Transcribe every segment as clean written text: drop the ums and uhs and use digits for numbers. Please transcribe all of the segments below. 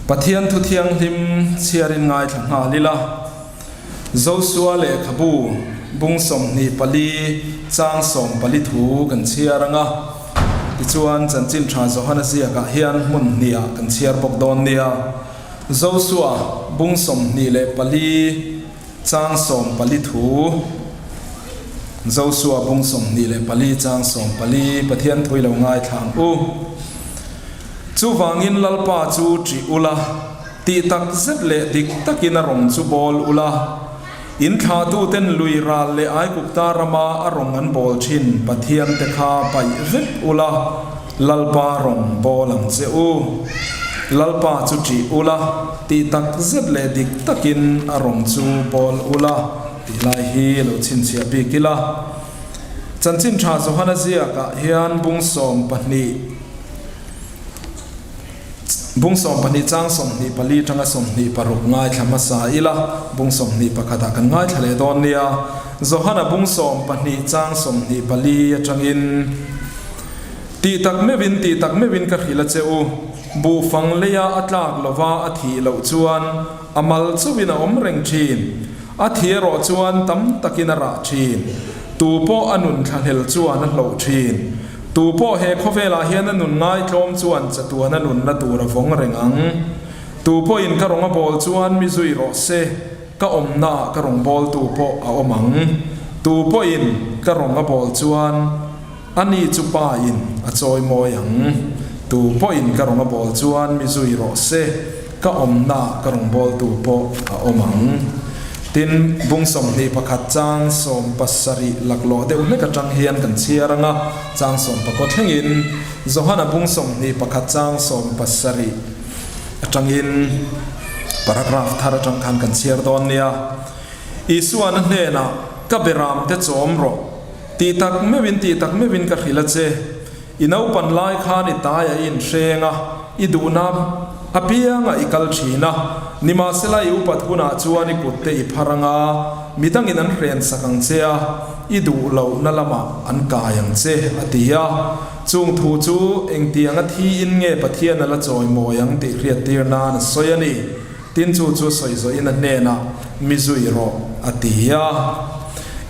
Pathian thu thianghlim chhiarin ngaithla nghal ila, Josua lehkhabu bung 24 chang 14 thu kan chhiar ang a. Tichuan, Chanchin Tha Johana ziakah hian hmun hnihah kan chhiar bawk dawn nia. Josua bung 24 chang 14 thu, Josua bung 24 chang 14, Pathian thui lo ngaithla ang u. Chuvangin Lalpa chu ṭih ula, tih tak zet leh dik takin a rawng chu bawl ula. In thlahtuten lui ral leh Aigupta rama a rawng an bawl thin Pathiante kha paih vek ula, Lalpa rawng bawl ang che u. Lalpa chu ṭih ula, tih tak zet leh dik takin a rawng chu bawl ula tih lai hi lo chhinchhiah bik ila. Chanchin Ṭha Johana ziakah hian bung 12. Bung 12 chang 24 tanga 26 ngaithla hmasa ila, bung 21 ah kan ngaithla leh dawn nia. Johana bung 12 chang 24 atangin, Tih tak meuhin, tih tak meuhin ka hrilh a che u, buhfang leia a tlak lova a thih loh chuan a mal chauhin a awm reng thin, a thi erawh chuan tam takin a rah thin, tu pawh a nun thlahlel chuan a hloh thin. Tu pawh he khawvelah hian a nun ngaitlawm chuan chatuan a nunna tur a vawng reng ang. Tu pawhin ka rawng a bawl chuan mi zui rawh se, ka awmnaah ka rawng bawltu pawh a awm ang. Tu pawhin ka rawng a bawl chuan a ni chu pa in a chawi mawi ang. Tu pawhin ka rawng a bawl chuan mi zui rawh se, ka awmnaah ka rawng bawltu pawh a awm ang. Tin, bung 21 chang 70 laklawh deuh hlek atang hian kan chhiar ang a, chang 19 thlengin Johana bung 21 chang 70 atangin paragraph thar atang khan kan chhiar dawn nia. Isuan a hnenah, Ka beram te chawm rawh, tih tak meuhin tih tak meuhin ka hrilh a che. I naupan lai khan i tai a inhreng a, i duhna apiangah i kal thin a. Nimahsela i upat hunah chuan i kutte i phar ang a, midangin an hren sak ang che a, i duh lohna lamah an kai ang che, a ti a. Chung thu chu engtianga thiin nge Pathian a la chawimawi ang tih hriattir nan a sawi a ni. Tin chu chu sawi zawhin a hnenah, Mi zui rawh, a ti a.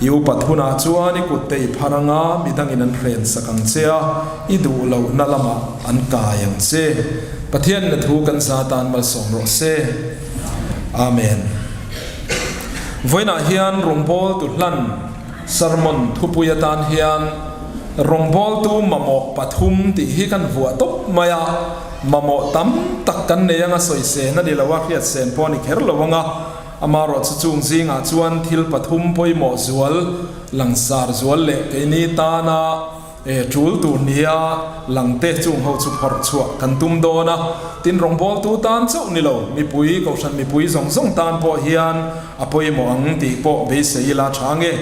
I upat hunah chuan i kutte i phar ang a, midangin an hren sak ang che a, i duh lohna lamah an kai ang che. Pathian na thu kan za tan malsawm rawh se. Amen. Vawiinah hian rawngbawltu hlan sermon thupui atan hian rawngbawltu mamawh pathum tih hi kan vuah tawp mai a. Mamawh tam tak kan nei anga sawi sen a ni lo a, hriat sen pawh a ni kher lo anga, amarawh chu chung zingah chuan thil pathum pawimawh zual, langsar zual leh keini tana e tul tur nia langte chung ho chu phawrh chhuah kan tum dawn a. Tin, rawngbawltu tan chauh ni lo, mipui, kohhran mipui zawng zawng tan pawh hian a pawimawh ang tih pawh beisei ila tha nge.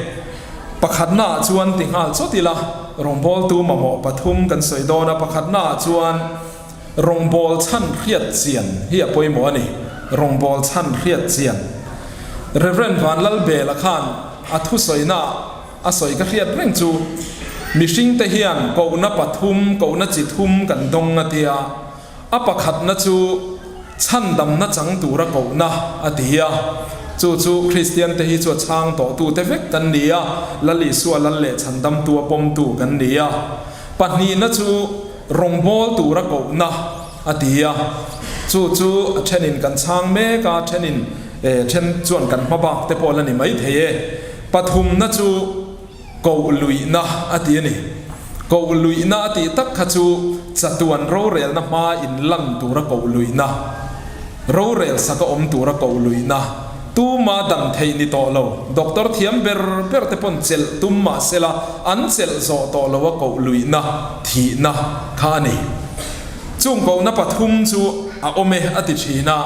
Pakhatnaah chuan ti nghal chawt ila, rawngbawltu mamawh pathum kan sawi dawn a, pakhatnaah chuan rawngbâwl chhan hriat chian hi a pawimawh a ni, rawngbâwl chhan hriat chian. Rev. Vanlalbela khan a thusawinaah a sawi ka hriat reng chu, mihringte hian kohna pathum, kohna chi thum kan dawng a tia, A pakhatna chu chhandamna chang tura kohna a ti a, chu chu Kristiante hi chu a chhang tawhtute vek kan ni a, Lal Isua lal leh chhandamtu a pawmtu kan ni a. Pahnihna chu rawngbâwl tura kohna a ti a, chu chu a thenin kan chhang mek a, thenin then chuan kan hma bak te pawh la ni maithei e. Pathumna chu. Koh luihna a ti a ni. Koh luihna a tih tak kha chu chatuan rorelna hma in lan tura koh luihna, rorel saka awm tura koh luihna, tuma dam theih ni tawh lo, doctor thiam ber ber te pawn chelh tum mah sela an chelh zawh tawh lo a koh luihna, thihna kha a ni. Chung kohna pathum chu a awm e a ti thin a.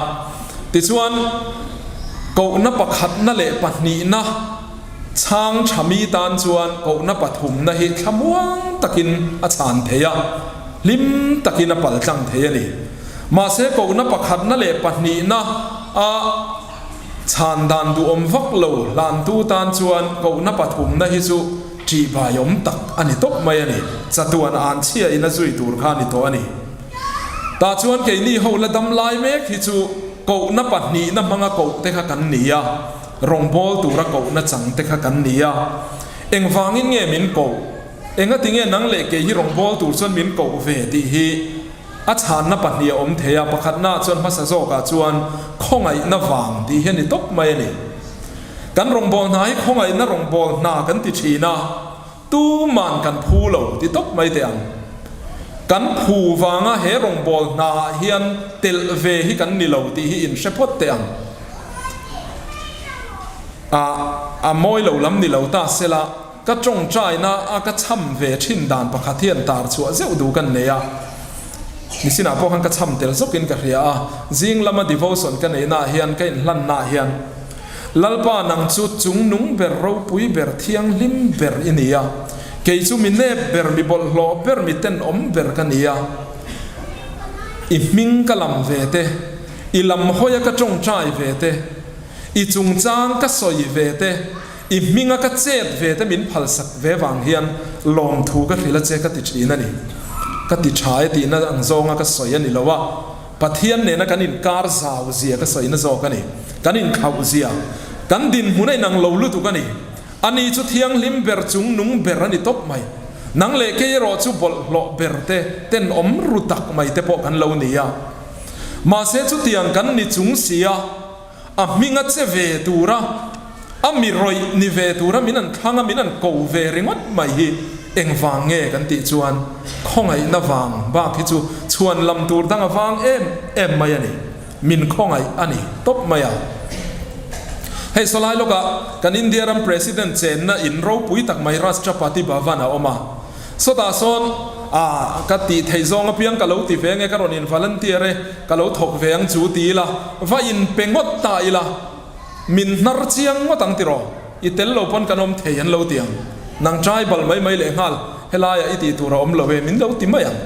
Tichuan, kohna pakhatna leh pahnihna, Chhang tha mi tan chuan kohna pathumna hi thlamuang takin a chhan thei a, hlim takin a pal tlang thei a ni. Mahse kohna pakhatna leh pahnihna a chhan dan duhawm vak lo hlantu tan chuan kohna pathumna hi chu ṭihbaiawm tak a ni tawp mai a ni. Chatuan an chhia in a zui tur kha a ni tawh a ni. Tah chuan keini ho la dam lai mek hi chu kohna pahnihna hmanga koh te kha kan ni a, rawngbâwl tura kohna chang te kha kan ni a. Engvangin nge min koh? Engati nge nang leh kei hi rawngbâwl tur chuan min koh ve tih hi a chhanna pahnih a awm thei a, pakhatnaah chuan hmasa zawkah chuan khawngaihna vang tih hi a ni tawp mai a ni. Kan rawngbâwl hna hi khawngaihna rawngbâwl hna kan ti ṭhin a. Tuman kan phu lo ti tawp mai teh ang. Kan phu vanga he rawngbâwl hnaah hian telh ve hi kan ni lo tih hi inhre phawt teh ang. A, a mawi lo lam ni lo ta sela, ka tawngtaina a ka cham ve thin dan pakhat hian tar chhuah zeuh duh kan nei a. Nisinah pawh khan ka cham tel zawkin ka hria a, zing lama devotion ka neihnaah hian ka inhlannaah hian, Lalpa nang chu chungnung ber ropui ber thianghlim ber i ni a, kei chu mi nep ber mi bawlhhlawh ber mi tenawm ber ka ni a. I hming ka lam ve te, i lam hawia ka tawngtai ve te, i chungchang ka sawi ve te, i hminga ka chet ve te min phalsak ve vang hian lawmthu ka hrilh a che ka ti thin a ni. Ka ti tha e tihna ang zawnga ka sawi a ni lo a. Pathian nena kan inkar zau zia ka sawina zawk a ni. Kan inkhauh zia, kan dinhmun a inang lo lutuk a ni. Ani chu thianghlim ber chung nung ber a ni tawp mai. Nang leh kei erawh chu bawlhhlawh ber te, tenawm ru tak mai te pawh kan lo ni a. Mahse chutiang kan ni chung si a. A hminga che ve tura, a mi rawih ni ve tura min an thlang a, min an ko ve ringawt mai hi engvang nge kan tih chuan khawngaihna vang bak hi chu chhuan lam tur dang a vang em em mai a ni. Min khawngaih a ni tawp mai a. Hei sawlai lawkah kan India ram President chenna in ropui tak mai Rashtrapati Bhavan a awm a. Sawtah sawn, Ah, ka tih theih zawng apiang ka lo ti ve nge, ka rawn in volunteer e, ka lo thawk ve ang chu ti ila, va in pe ngawt ta ila, min hnar chiang ngawt ang tiraw, i tel lo pawn kan awm thei an lo ti ang, nang tribal mai mai leh nghal, helaiah i tih tur a awm lo e, min lo ti mai ang.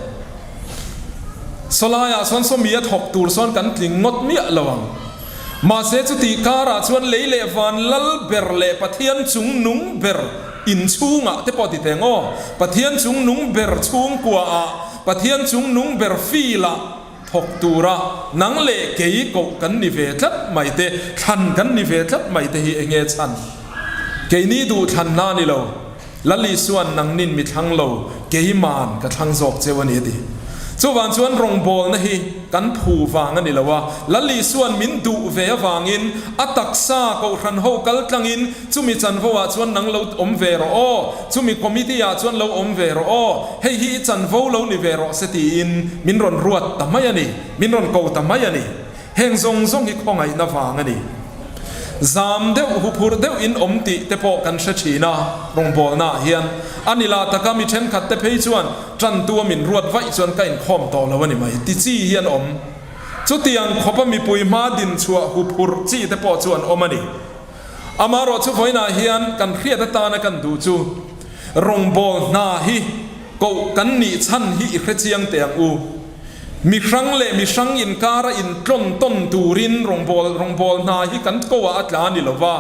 Sawlaiah sawn sawmi a thawk tur sawn kan tling ngawt miah lo ang. Mahse chutih karah chuan lei leh van lal ber leh Pathian chung nung ber inchhungah te pawh ti teng aw, Pathian chung nung ber chhungkuaah, Pathian chung nung ber filah thawk tura nang leh kei koh kan ni ve tlat mai te, thlan kan ni ve tlat mai te hi enge chhan? Keini duh thlanna a ni lo. Lal Isuan nangnin mi thlang lo, keiman ka thlang zawk cheu a ni a ti. Chuvang chuan rawngbawlna hi kan phu vang a ni lo a, Lal Isuan min duh ve avangin a taksa kohhran ho kal tlangin chumi chanvo ah chuan nang lo awm ve rawh aw, chumi committee ah chuan lo awm ve rawh aw, hei hi i chanvo lo ni ve rawh se tiin min rawn ruat ta mai a ni, min rawn ko ta mai a ni. Heng zawng zawng hi khawngaihna vang a ni. Zam deuh, huphurh deuh in awm tih te pawh kan hre thin a, rawngbawlna ah hian a ni lah taka mi thenkhat te phei chuan tantu a min ruat vaih chuan ka inkhawm tawh lo a ni mai ti chi hi an awm. Chutiang khawpa mipui hma din chhuah huphurh chi te pawh chu an awm a ni. Amaherawhchu vawiinah hian kan hriat atana kan duh chu rawngbawlhna hi koh kan nih chhan hi i hrechiang teh ang u. Mi hrang leh mi hrang inkara intlawn tawn turin rawngbâwl rawngbâwl hna hi kan koah a tla a ni lo va.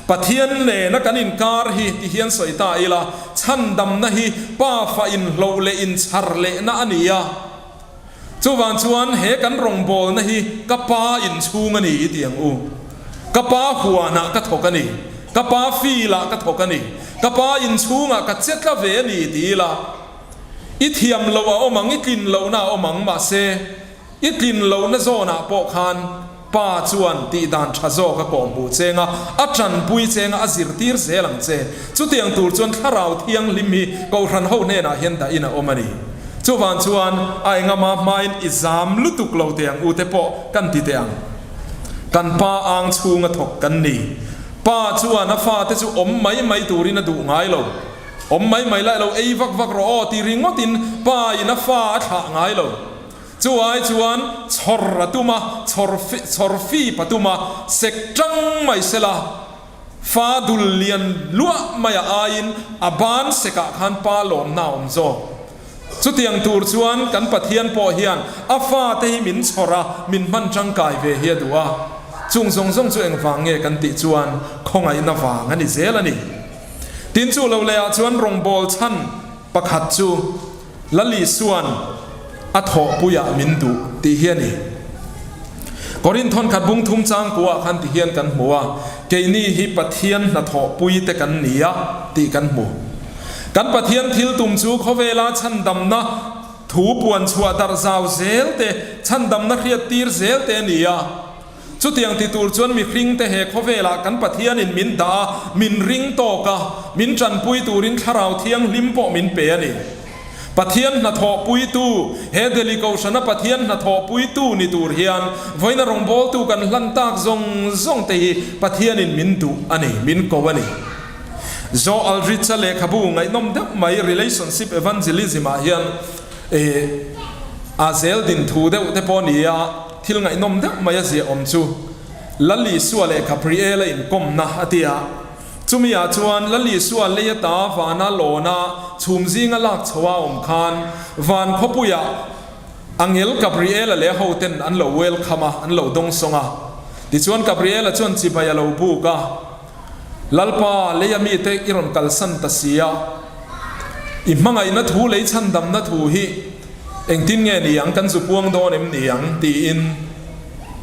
Pathian nena kan inkar hi ti hian sawi ta ila, chhandamna hi pafa inhloh leh inchhar lehna a ni a. Chuvang chuan he kan rawngbâwlna hi ka pa inchhung a ni i ti ang u. Ka pa huanah ka thawk a ni, ka pa field-ah ka thawk a ni, ka pa inchhungah ka che tla ve a ni ti ila, I thiam loh a awm ang, i tlin lohna a awm ang, mahse, i tlin lohna zawnah pawh khan Pa chuan tihdan tha zawk a kawhhmuh cheng a, a tanpui cheng a, a zirtir zel ang che. Chutiang tur chuan Thlarau Thianghlim hi Kohhran ho hnenah hian dahin a awm a ni. Chuvang chuan a engama hmain i zam lutuk lo teh ang u te pawh kan ti teh ang. Kan Pa ang chhunga thawk kan ni. Pa chuan a fate chu awm mai mai turin a duh ngai lo. Awm mai mai lai lo ei vak vak rawh aw ti ringawtin pa in a fa a thlah ngai lo. Chu ai chuan chhawr a tum a, chhawr chhawr fip a tum a, sek tang mai sela fa dul lian luah mai a aiin a ban sekah khan pa lawmna a awm zawk. Chutiang tur chuan kan Pathian pawh hian a fate hi min chhawr a, min hman tangkai ve hi a duh a. Chung zawng zawng chu engvang nge kan tih chuan khawngaihna vang a ni zel a ni. Tin chu lo lehah chuan rawngbâwl chhan pakhat chu Lali Suan. A thawhpuiah min duh tih hi a ni. Korinth thawnkhat bung thum changkuah khan ti hian kan hmu a, keini hi Pathian hnathawhpui te kan ni a tih kan hmu. Kan Pathian thil tum chu khawvela chhandamna thu puan chhuah darh zau zel te, chhandamna hriat tir zel te a ni a. Chutiang ti tur chuan mihring te he khawvelah kan Pathianin min dah a, min ring tawk a, min tanpui turin Thlarau Thianghlim pawh min pe a ni. Pathian hnathawhpuitu, he Delhi Kohhrana Pathian hnathawhpuitu ni tur hian vawiina rawngbawltu kan hlan tak zawng zawng te hi Pathianin min duh a ni, min ko a ni. Joe Aldrich-a lehkhabu ngaihnawm deuh mai Relationship Evangelism-ah hian a zel din thu deuh te pawh a ni a, Thil ngaihnawm deuh mai a ziah awm chu Lal Isua leh Gabriel-a inkawmna a ti a. Chumi ah chuan Lal Isua lei ata vana lawna chhum zinga lak chho a awm khan van khawpuiah Angel Gabriel-a leh a hoten an lo welcome a, an lo dawngsawng a. Tichuan Gabriel-a chuan chibai a lo buk a, Lalpa, leia mite i rawn kalsan ta si a, i hmangaihna thu lei chhandamna thu hi Engtin nge ni ang, kan zu puang dawn em ni ang? tiin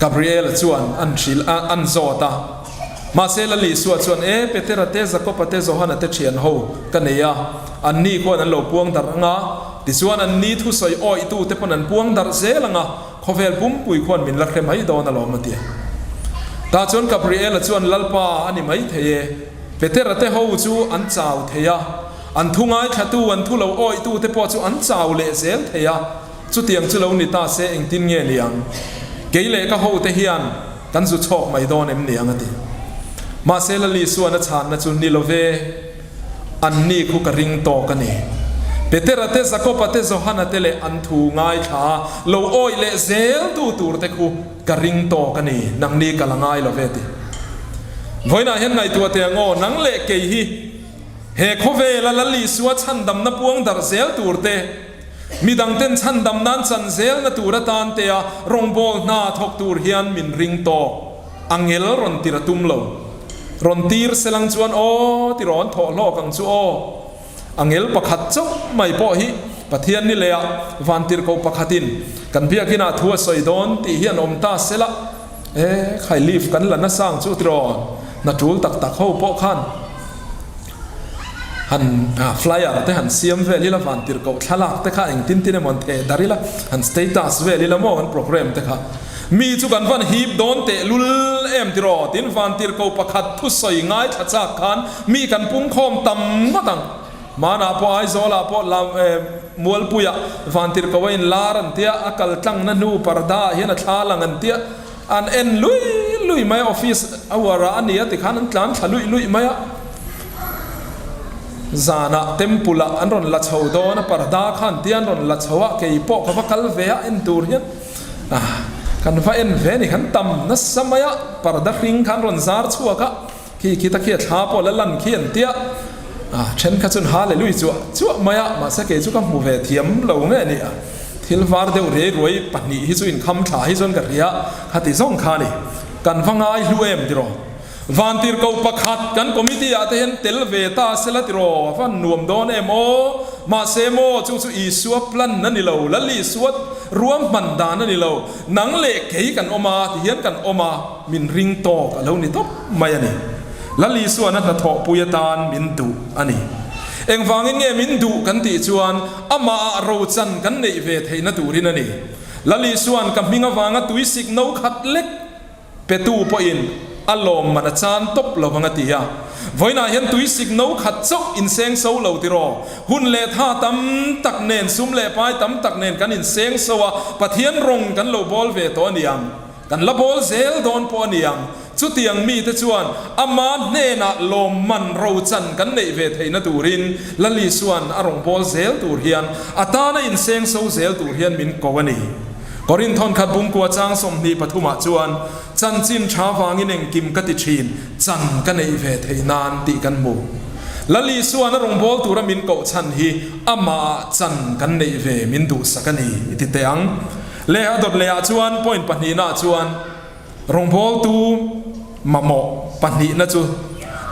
Gabriela chuan an hrilh a, an zawt a. Mahse Lal Isua chuan, E, Petera te, Jakoba te, Johana te thian ho ka nei a, anni khuan an lo puang darh ang a, tichuan anni thusawi awihtu te pawn an puang darh zel ang a, khawvel pumpui khuan min la hre mai dawn alawm a ti a. Tah chuan Gabriela chuan, Lalpa a ni mai thei e, Petera te ho chu an chau thei a, An thu ngaithlatu, an thu lo awihtute pawh chu an chau leh zel thei a, chutiang chu lo ni ta se engtin nge ni ang? Kei leh ka hote hian kan zu chhawk mai dawn em ni ang a ti. Mahse Lali Suan a chhanna chu ni lo ve, anni khu ka ring tawk a ni. Petera te, Jakoba te, Johana te leh an thu ngaithla lo awih leh zel tu turte khu ka ring tawk a ni, nangni ka la ngai lo ve a ti. Vawiinah hian ngaihtuah teh ang aw, nang leh kei hi He khawvela Lal Isua chhandamna puang darh zel tur te, midangten chhandam nan chan zelna tur atan tea rawngbâwl hna thawk tur hian min ring tawk. A ngel rawn tir a tum lo. Rawn tir selang chuan aw ti rawn thawh hlawk ang chu aw. A ngel pakhat chauh mai pawh hi Pathian ni lehah vantirhkoh pakhatin kan biakinah thu a sawi dawn tih hi an awm ta sela. E, khai leave kan la nasa ang chu tiraw? Hna tul tak tak ho pawh khan han flyer te han siam vel ila, van tirhkoh thlalak te kha engtin tin emaw han theh darh ila, han status vel ila maw kan program te kha. Mi chu kan van hip dawn teh lul em tiraw? Tin van tirhkoh pakhat thusawi ngaithla chak khan mi kan pungkhawm tam ngawt ang. Hmanah pawh Aizawlah pawh lam Mualpuiah Vantirhkoh a inlar an tia, a kal tlangna hnu parda ah hian a thla lang an tia, an en lui lui mai a, office hour ah a ni a tikhan an tlan thla luih luih mai a. Zanah temple ah an rawn la chho dawn a, parda kha an tia an rawn la chho a, kei pawh ka va kal ve a en tur hian kan va en ve a ni, kan tam nasa mai a, parda hring kha an rawn zar chhuak a. Khi khi ta khi a thla pawh la lan khi an tia a, then kha chuan Hallelui chuah chuah mai a, mahse kei chu ka hmu ve thiam lo nge ni a, thil var deuh riai ruai pahnih hi chu inkham thla hi chuan ka hria khati zawng kha a ni. Kan va ngai hlu em tiraw? Vantirhkoh pakhat kan committee ah te hian tel ve ta sela tiraw? A van nuam dawn em aw? Mahse maw chu chu Isua plan a ni lo, Lal Isua ruahman dan a ni lo, nang leh kei kan awm a ti hian kan awm a, Min ring tawk a lo ni tawp mai a ni. Lal Isuan a hnathawhpui atan min duh a ni. Engvangin nge min duh kan tih chuan amahah rochan kan neih ve theihna turin a ni. Lal Isuan ka hming avanga tuisik no khat lek petu pawhin a lawmman a chan tawp lo ang a ti a. Vawiinah hian tuisik no khat chauh inseng so lo tiraw? Hun leh tha tam tak nen, sum leh pai tam tak nen kan inseng so a, Pathian rawng kan lo bawl ve tawh a ni ang. Kan la bawl zel dawn pawh a ni ang. Chutiang mite chuan ama hnenah lawmman rochan kan neih ve theihna turin Lal Isua'n a rawn bawl zel tur hian a tana inseng so zel tur hian min ko a ni. Korinth thawnkhat bungkua chang 23 ah chuan, Chanchin tha vangin engkim ka ti thin, chan ka neih ve theih nan tih kan hmu. Lal Isua'n a rawn bawl tura min koh chhan hi amahah chan kan neih ve min duhsak a ni i ti teh ang. Leh a dawt lehah chuan point pahnihnaah chuan rawngbawltu mamawh pahnihna chu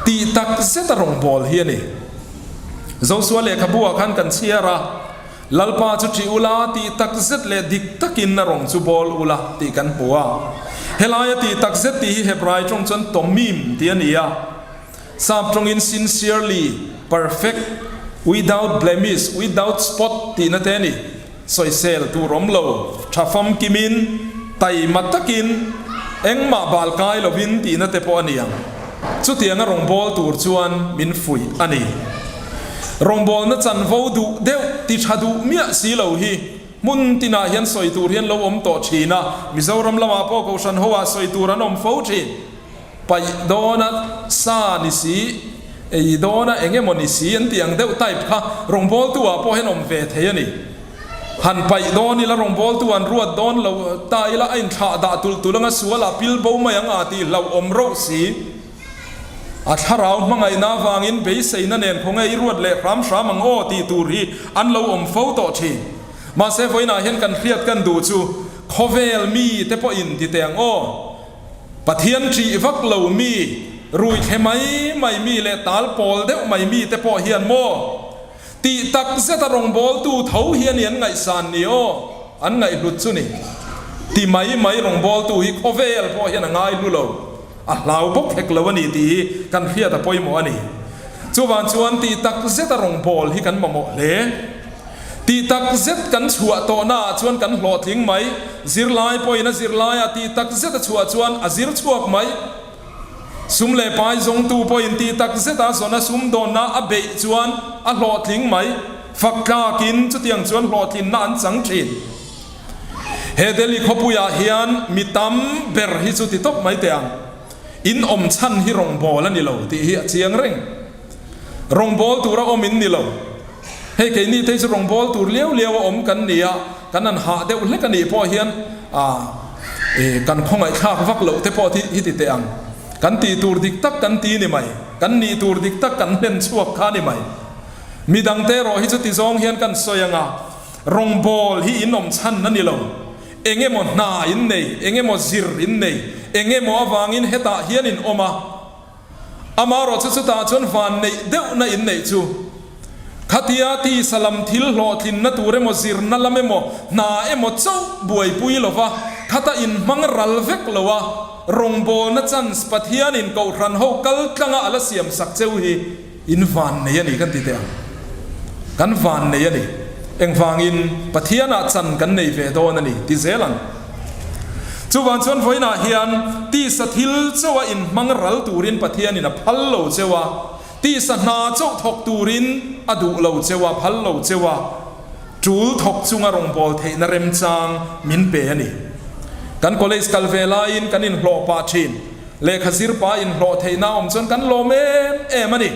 tih tak zeta rawngbâwl hi a ni. Josua lehkhabu-ah khan kan chhiar a, Lalpa chu ṭih ula, tih takzet leh dik takin a rawng chu bawl ula tih kan hmu a. Helaia tih takzet tih hi Hebrai ṭawng chuan tomim tih a ni a. Sap ṭawngin sincerely, perfect, without blemish, without spot tihna te a ni. Sawisel tur awm lo, ṭha famkimin, taima takin, engmah bal kai lovin tihna te pawh a ni ang. Chutianga rawngbâwl tur chuan min fuih a ni. Rawngbâwlna chanvo duh deuh ti ṭha duh miah si lo hi hmun tinah hian sawi tur hian lo awm tawh ṭhin a, Mizoram lamah pawh Kohhran hoah sawi tur an awm fo ṭhin. Paih dawna sa ni si, ei dawna eng emaw ni si an tih ang deuh type kha rawngbawltu ah pawh hian awm ve thei a ni. Han paih dawn ila rawngbawltu an ruat dawn lo ta ila a inthlah dah tulh tulh anga sual ah pil bo mai ang a tih hlauh awm rauh si. A thlarau hmangaihna avangin beiseina nen khawnge i ruat leh hram hram ang aw tih tur hi an lo awm fo tawh thin. Mahse vawiinah hian kan hriat kan duh chu khawvel mi te pawhin ti teh ang aw. Pathian ṭih vak lo mi, rui thle mai mai mi leh tal pawl deuh mai mi te pawh hian maw tih tak zeta rawngbawltu tho hi a ni an ngaihsan ni aw, an ngaihhlut chu ni. Ti mai mai rawngbawltu hi khawvel pawh hian a ngaihlu lo, a hlau bawk hek lo a ni tih hi kan hriat a pawimawh a ni. Chuvang chuan tih tak zeta rawngbâwl hi kan mamawh hle. Tih tak zet kan chhuah tawhnaah chuan kan hlawhtling mai. Zirlai pawhin a zirlaiah tih tak zet a chhuah chuan a zir chhuak mai. Sum leh pai zawngtu pawhin tih tak zeta zawna sum dawnna a beih chuan a hlawhtling mai. Fak tlakin chutiang chuan hlawhtlinna an chang thin. He Delhi khawpuiah hian mi tam ber hi chu ti tawp mai teh ang. In awm chhan hi rawngbâwl a ni lo tih hi a chiang reng. Rawngbâwl tura awm in ni lo. Hei keini te hi chu rawngbâwl tur liau liau a awm kan ni a, kan han hah deuh hlek a nih pawh hian ah kan khawngaihthlak vak loh te pawh hi ti teh ang. Kan tih tur dik tak kan ti ni mai, kan nih tur dik tak kan hlen chhuak kha ni mai. Midang te erawh hi chu ti zawng hian kan sawi ang a, rawngbâwl hi in awm chhan a ni lo. Eng emaw hna in nei, eng emaw zir in nei, eng emaw avangin hetah hian in awm a. Amaherawh chu chutah chuan van neih deuhna in neih chu khatia tisa lam thil hlawhtlinna tur emaw zirna lam emaw hna emaw chauh buaipui lova khata in hmang ral vek lo a, rawngbawlna chance Pathianin Kohhran ho kal tlanga a la siam sak cheu hi In vannei a ni kan ti teh ang. Kan vannei a ni. Engvangin Pathianah chan kan nei ve dawn a ni ti zel ang. Chuvang chuan vawiinah hian tisa thil chauha inhmang ral turin Pathianin a phal lo cheu a, tisa hna chauh thawk turin a duh lo cheu a, phal lo cheu a, tul thawk chunga rawngbâwl theihna remchang min pe a ni. Kan college kal ve laiin kan inhlawh pah thin. Lehkha zir pa inhlawh theihna awm chuan kan lawm em em a ni.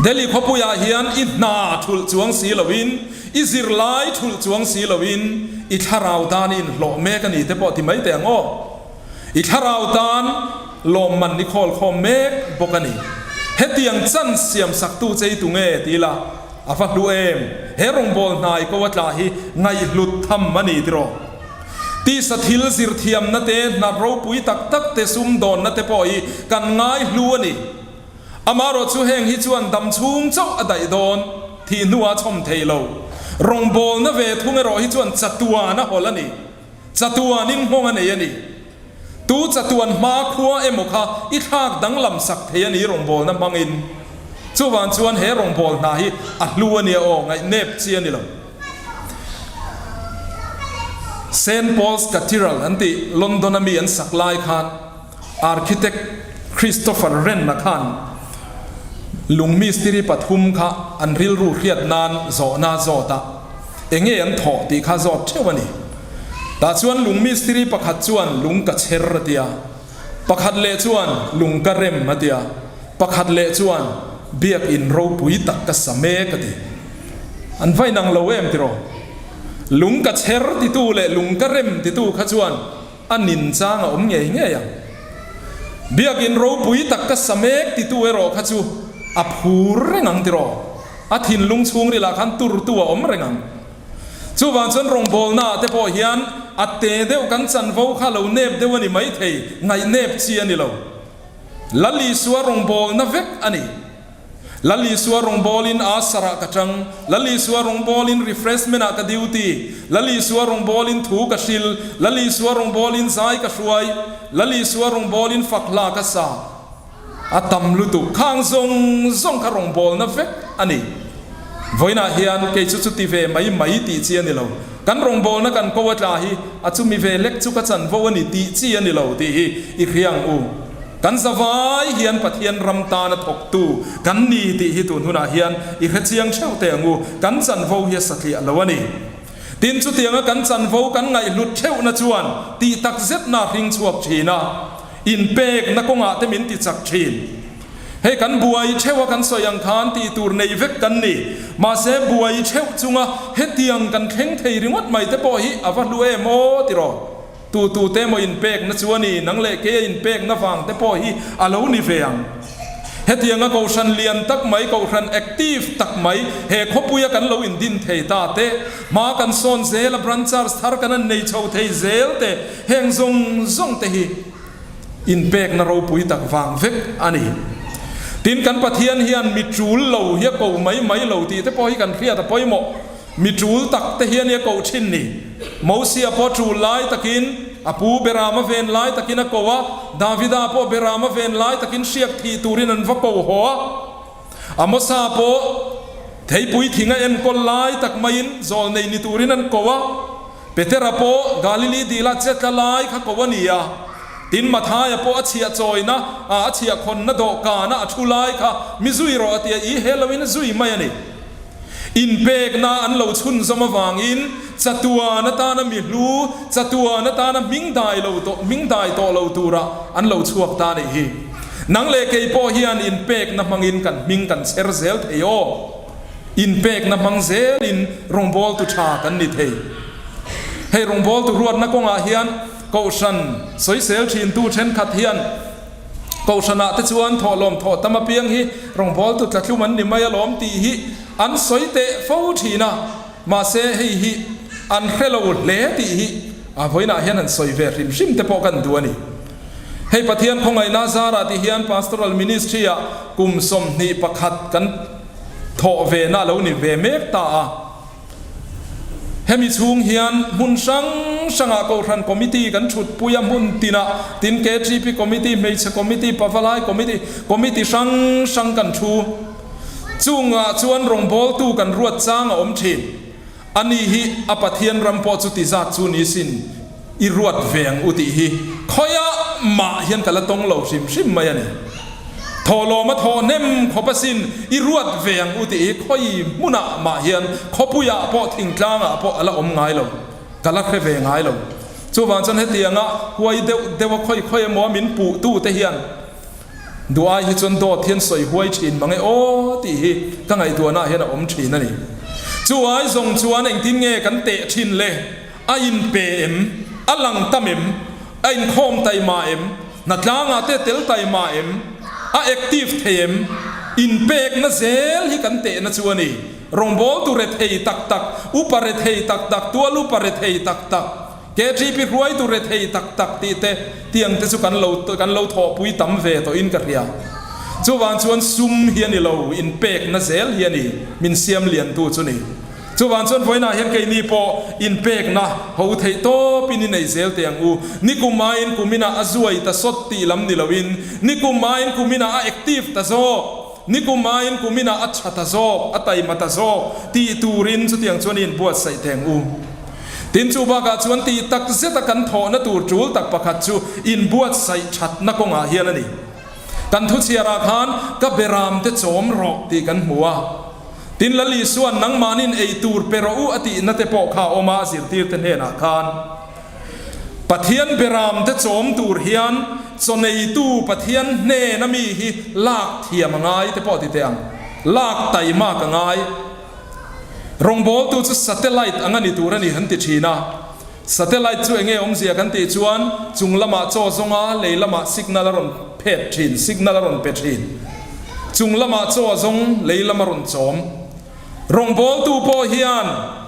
Delhi khawpuiah hian i hna thulh chuang si loin, i zirlai thulh chuang si loin i thlarau tan i inhlawh mek a ni te pawh ti mai teh ang aw. I thlarau tan lawmman i khawlkhawm mek bawk a ni. Hetiang chance siam saktu che i tu nge ti ila a va hlu em? He rawngbâwl hnai ko a tla hi ngaihhlut tham a ni tiraw? Tisa thil zirthiamna te, hna ropui tak tak te, sumdawnna te pawh hi kan ngai hlu a ni. Amaherawh chu heng hi chuan dam chhung chauh a daih dawn, thih hnuah chhawm thei lo. Rawngbawlna ve thung erawh hi chuan chatuan a hawlh a ni. Chatuanin nghawng a nei a ni. Tu chatuan hma khua emaw kha i thlak danglam sak thei a ni rawngbawlna hmangin. Chuvang chuan he rawngbâwl hna hi a hlu a nia aw, ngaihnep chi a ni lo. Saint Paul's Cathedral an tih London a mi an sak lai khan architect Christopher Wren-a khan lung mistiri pathum kha an rilru hriat nan zawhna a zawt a, enge an thawh tih kha zawt theuh a ni. Tah chuan lung mistiri pakhat chuan lung ka chher a ti a, pakhat leh chuan lung ka rem a ti a, pakhat leh chuan biakin ropui tak ka sa mek a ti. An va inang lo em tiraw? Lung ka chher titu leh lung ka rem titu kha chuan a nin chang a awm ngei ngei ang. Biakin ropui tak ka sa mek titu erawh kha chu a phur reng ang tiraw? A thinlung chhungrilah khan turtu a awm reng ang. Chuvang chuan rawngbawlnaah te pawh hian a te deuh kan chanvo kha lo nep deuh a ni maithei, ngaihnep chi a ni lo. Lal Isua rawngbawlna vek a ni. Lal Isua rawngbawlin Asar-ah ka tang, Lal Isua rawngbawlin Refreshment-ah ka duty, Lal Isua rawngbawlin thu ka hril, Lal Isua rawngbawlin zai ka hruai, Lal Isua rawngbawlin fak hla ka sa. A tam lutuk khang zawng zawng kha rawngbawlna vek a ni. Vawiinah hian kei chu chuti ve mai mai tih chi a ni lo. Kan rawngbawlna kan ko a tla hi a chumi ve lek chu ka chanvo a ni tih chi a ni lo tih hi i hria ang u. Kan zavai hian Pathian ram tana thawktu kan ni tih hi tun hunah hian i hrechiang theuh teh ang u, kan chanvo hi a satliah lo a ni. Tin, chutianga kan chanvo kan ngaihhlut theuhna chuan tih tak zetna a hring chhuak thin a, inpekna kawngah te min ti chak thin. Hei kan buai theuh a kan sawi ang khan tih tur nei vek kan ni. Mahse buai theuh chunga hetiang kan thleng thei ringawt mai te pawh hi a va hlu em aw tiraw? Tu tu te maw inpekna chu a ni, nang leh keia inpekna vang te pawh hi a lo ni ve ang. Hetianga kohhran lian tak mai, kohhran active tak mai he khawpuia kan lo indin thei ta te, hma kan sawn zel a, branch charge thar kan han nei chho thei zel te, heng zawng zawng te hi inpekna ropui tak vang vek a ni. Tin, kan Pathian hian mi tul lo hi a ko mai mai lo tih te pawh hi kan hriat a pawimawh. Mi tul tak te hian i a koh thin ni. Mosia pawh tul lai takin a pu Beram a ven lai takin a ko a, Davida pawh Beram a ven lai takin hriak thih turin an va ko haw a. Amosa pawh theipui thing a enkawl lai tak maiin zawlnei ni turin an ko a. Petera pawh Galili dila che tla lai kha ko a ni a. Tin Mathaia pawh a chhiah chawina a a chhiah khawnna dawhkana a thu lai kha mi zui rawh a ti a, i he loin a zui mai a ni. Inpekna an lo chhunzawm avangin chatuan atana mi hlu, chatuan atana hming dai lo tawh, hming dai tawh lo tura an lo chhuak ta nih hi. Nang leh kei pawh hian inpekna hmangin kan hming kan chher zel thei aw. Inpekna hmang zelin rawngbawltu tha kan ni thei. Hei rawngbawltu ruatna kawngah hian Kohhran sawisel thintu thenkhat hian Kohhranah te chuan thawhlawm thawh tam apiang hi rawngbawltu tlatlum an ni mai alawm tih hi an sawi teh fo thin a, mahse hei hi an hre lo hle tih hi a vawiinah hian han sawi ve hrim hrim te pawh kan duh a ni. Hei Pathian khawngaihna zarah tih hian Pastoral Ministry-ah kum 21 kan thawh ve na a lo ni ve mek ta a. Hemi chhung hian hmun hrang hrangah Kohhran Committee kan thutpui a, hmun tinah tin KTP Committee, Hmeichhe Committee, Pavalai Committee, Committee hrang hrang kan thu. Chungah chuan rawngbawltu kan ruat chang a awm thin. Ani hi a Pathian ram pawh chu ti zat chu ni sin i ruat ve ang u tih hi khawiah mah hian ka la tawng lo hrim hrim mai a ni. Thawhlawm a thawh hnem khawp asin i ruat ve ang u tih hi khawi hmunah mah hian khawpuiah pawh thingtlangah pawh a la awm ngai lo, ka la hre ve ngai lo. Chuvang chuan hetianga huai deuh deuha khawi khawi emaw min puhtute hian duh ai hi chuan dawt hian sawi huai thin mang e aw tih hi ka ngaihtuahnaah hian a awm thin a ni. Chu ai zawng chuan engtin nge kan teh thin le? A inpe em? A lang tam em? A inkhawm taima em? Hnatlangah te tel taima em? A active thei em? Inpekna zel hi kan tehna chu a ni. Rawngbawltu rethei tak tak, upa rethei tak tak, tual upa rethei tak tak, KTP hruaitu rethei tak tak tih te tiang te chu kan lo kan lo thawhpui tam ve tawhin ka hria. Chuvang chuan sum hi a ni lo, inpekna zel hi a ni min siam liantu chu ni. Chuvang chuan vawiinah hian keini pawh inpekna ho theih tawpin i nei zel teh ang u. Nikum aiin kuminah a zuai ta sawt tih lam ni loin, nikum aiin kuminah a active ta zawk, nikum aiin kuminah a tha ta zawk, a taima ta zawk tih turin chutiang chuan i inbuatsaih teh ang u. Tin, chu bakah chuan tih tak zeta kan thawhna tur tul tak pakhat chu inbuatsaih thatna kawngah hian a ni. Kan thuchhiarah khan ka beramte chawm rawh tih kan hmu a. Tin, Lal Isua'n nangmahni'n ei tur pe rawh u a tihna te pawh kha a awm a, a zirtirte hnenah khan, Pathian beramte chawm tur hian chawneitu Pathian hnena mi hi lak thiam a ngai te pawh ti teh ang, lak taimak a ngai. Rawngbawltu chu satellite ang a ni tur a ni han ti thin a. Satellite chu enge awmzia kan tih chuan chung lamah chaw zawnga lei lamah signal a rawn phet thin, signal a rawn pe thin. Chung lamah chaw zawng lei lam a rawn chawm. Rawngbawltu pawh hian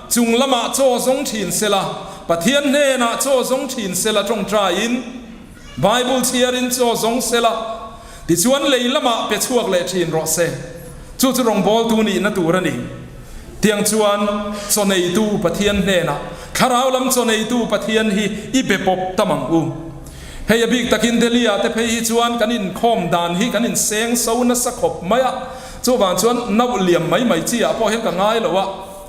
chung lamah chaw zawng thin sela, Pathian hnenah chaw zawng thin sela tawngtaiin Bible chhiarin chaw zawng sela, tichuan lei lamah pe chhuak leh thin rawh se. Chu chu rawngbawltu nihna tur a ni. Tiang chuan chawneitu Pathian hnenah, Thlarau lam chawneitu Pathian hi i be pawp tam ang u. Hei a bik takin Delhi-ah te phei hi chuan kan inkhawm dan hi kan inseng so nasa khawp mai a, chuvang chuan nauh liam mai mai chi ah pawh hian ka ngai lo a,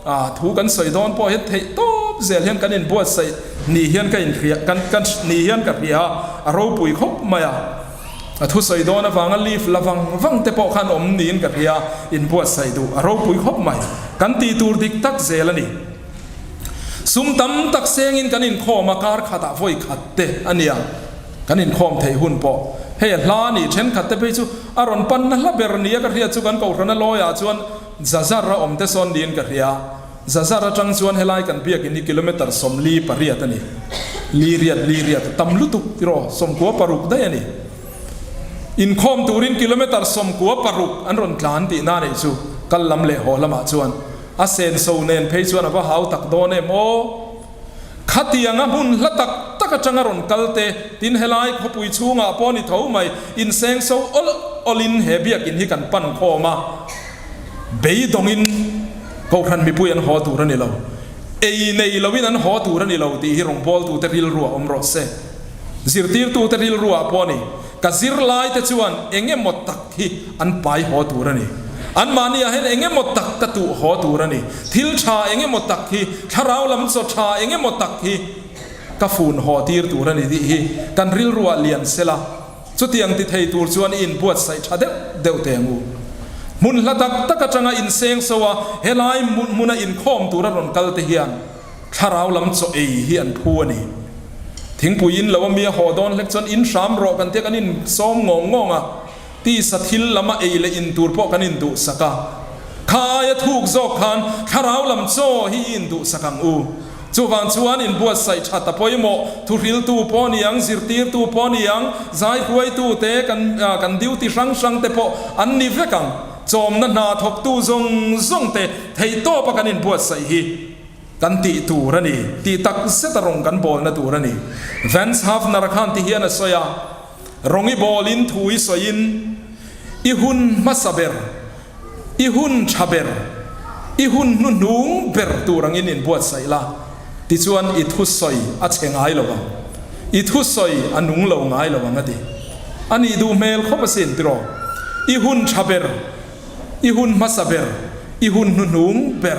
ah thu kan sawi dawn pawh hian theih tawp zel hian kan inbuatsaih ni hian ka inhria kan kan ni hian ka hria a, a ropui khawp mai a. A thusawi dawn avanga leave la vang vang te pawh khan awm niin ka hria, inbuatsaih duh a ropui khawp mai. Kan tih tur dik tak zel a ni. Sum tam tak sengin kan inkhawm a, kar khatah vawi khat te a nia kan inkhawm theih hun pawh. Hei a hla a nih thenkhat te phei chu a rawn panna hla ber nia ka hriat chu kan kohhrana lawiah chuan Zazar a awm te sawn niin ka hria. Zazar atang chuan helai kan biakin hi kilometre 48 a ni. Li riat li riat a tam lutuk tiraw, 96 daih a ni. Inkhawm turin kilometre 96 an rawn tlan tihna a neih chu kal lam leh haw lamah chuan a senso nen phei chuan a va hau tak dawn em aw. Khatianga hmun hla tak tak atanga rawn kal te, tin helai khawpui chhungah pawh ni tho mai, insengso awlh awlhin he biakin hi kan pan khawm a. Beidawngin Kohhran mipui an haw tur a ni lo. Ei nei loin an haw tur a ni lo tih hi rawngbawltute rilruah awm rawh se. Zirtirtute rilruah pawh a ni. Ka zirlaite chuan eng emaw tak hi an pai haw tur a ni. Anmahniah hian eng emaw tak ka tuh haw tur a ni. Thil tha eng emaw tak hi, thlarau lam chaw tha eng emaw tak hi ka fun haw tir tur a ni tih hi kan rilruah lian sela. Chutiang ti thei tur chuan i inbuatsaih tha deuh deuh teh ang u. Hmun hla tak tak atanga inseng so a, helai hmuna inkhawm tura rawn kal te hian thlarau lam chaw ei hi an phu a ni. Thingpui in lo a mi a haw dawn hlek chuan in hram rawh kan tia kan insawm ngawng ngawng a, tisa thil lama ei leh in tur pawh kan induhsak a. Kha aia thuk zawk khan thlarau lam chaw hi i induhsak ang u. Chuvang chuan inbuatsaih that a pawimawh, thuhriltu pawh ni ang, zirtirtu pawh ni ang, zaihuaitu te, kan kan duty hrang hrang te pawh an ni vek ang. Chawmna hna thawktu zawng zawng te theihtawpa kan inbuatsaih hi kan tih tur a ni, tih tak zeta rawng kan bawlna tur a ni. Vance Havner khan ti hian a sawi a, Rawng i bawlin thu i sawiin i hun hmasa ber, I hun tha ber, i hun hnuhnung ber tur angin inbuatsaih la, tichuan i thusawi a chhe ngai lo ang, i thusawi a nung lo ngai lo ang a ti. A nih duh hmel khawp asin tiraw? I hun tha ber, i hun hmasa ber, i hun hnuhnung ber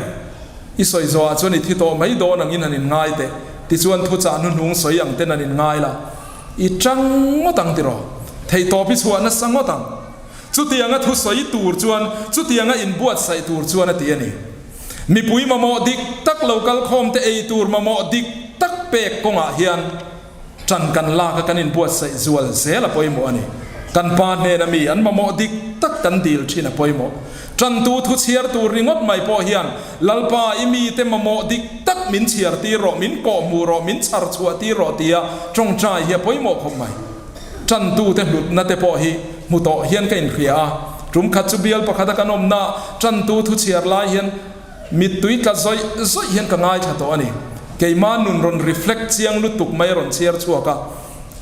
i sawi zawhah chuan i thi tawh mai dawn angin han inngai teh, tichuan thuchah hnuhnung sawi ang ten han inngai la, i tang ngawt ang tiraw? Theihtawp i chhuah nasa ngawt ang. Chutianga thusawi tur chuan, chutianga inbuatsaih tur chuan a ti a ni. Mipui mamawh dik tak lo kalkhawmte ei tur mamawh dik tak pek kawngah hian ṭan kan lak a kan inbuatsaih zual zel a pawimawh a ni. Kan pa hnena mi an mamawh dik tak kan dil ṭhin a pawimawh. Ṭantu thu chhiar tur ringawt mai pawh hian Lalpa i mite mamawh dik tak min chhiar tir rawh, min kawhhmuh rawh, min chhar chhuah tir rawh tia ṭawngṭai hi a pawimawh khawp mai. Ṭantute hlutna te pawh hi hmu tawh hian ka inhria a, ṭum khat chu bial pakhata kan awmna ṭantu thu chhiar lai hian mittui tla zawih zawih hian ka ngaithla tawh a ni. Keimah nun rawn reflect chiang lutuk mai a rawn chhiar chhuak a,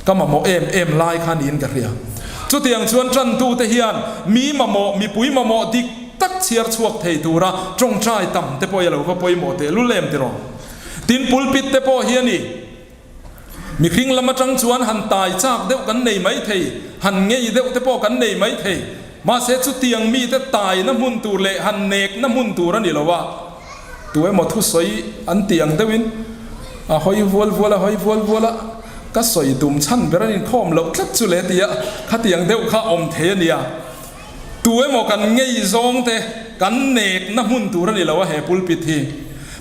ka mamawh em em lai kha niin ka hria. Chutiang chuan ṭantute hian mi mamawh, mipui mamawh dik tak chhiar chhuak thei tura ṭawngṭai tam te pawh hi a lo va pawimawh tehlul em tiraw? Tin, pulpit te pawh hi a ni. Mihring lam atang chuan han tai chak deuh kan nei mai thei, han ngei deuh te pawh kan nei mai thei. Mahse chutiang mite taina hmun tur leh han nekna hmun tur a ni lo a. Tu emaw thusawi an tih ang deuhin a hawi vual vual a hawi vual vual a, ka sawi tum chhan ber an inkhawm loh tlat chu le tia khatiang deuh kha awm thei a nia. Tu emaw kan ngei zawng te kan nekna hmun tur a ni lo a he pulpit hi.